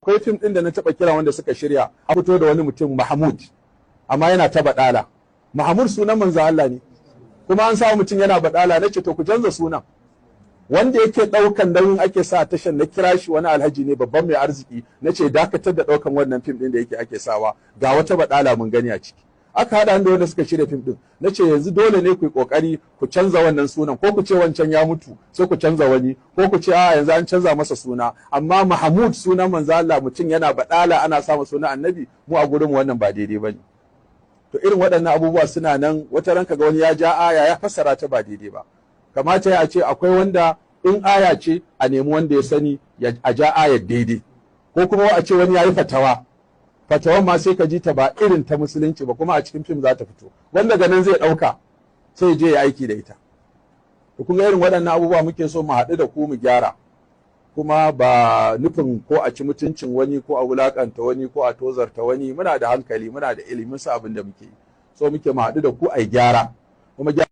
Akwai fim ɗin da na taɓa kira wanda suka shirya, a fito da wani mutum Mahmud, amma yana ta baɗala. Mahmud sunan manzo Allah ne, kuma an samu mutum yana baɗala. Na ce, "To, ku canza sunan." Wanda yake ɗaukan nauyin ake sa tashan, na kira shi, wani alhaji ne babban mai arziki, na ce dakatar da ɗaukan wannan fim ɗin da yake ake sawa, ga wata baɗala mun gani a ciki. Aka haɗa da wanda suka shirya fim ɗin. Na ce, "Yanzu dole ne ku yi ƙoƙari ku canza wannan sunan, ko ku ce wancan ya mutu sai ku canza wani, ko ku ce a yanzu an canza masa suna." Amma Mahmud sunan manzo Allah, mutum yana baɗala ana sa sunan Annabi, mu a gurin wannan ba daidai bane. To, irin waɗannan abubuwa suna nan. Wata ran kaga wani ya ja aya ya fassara ta ba daidai ba. Kamata ya ce akwai wanda in aya ce a nemi wanda ya sani a ja ayar daidai, ko kuma a ce wani ya yi fatawa, fatawan ma sai ka ji ta ba irin ta Musulunci ba, kuma a cikin fim za ta fito, wanda ganin zai ɗauka sai je ya aiki da ita. To, kun ga irin waɗannan abubuwa muke so mu haɗu da ku mu gyara, kuma ba nufin ko a ci mutuncin wani ko a wulakanta wani ko a tozarta wani. Muna da hankali, muna da ilimin sa abin da muke yi. So muke mu haɗu da ku a gyara kuma gyara.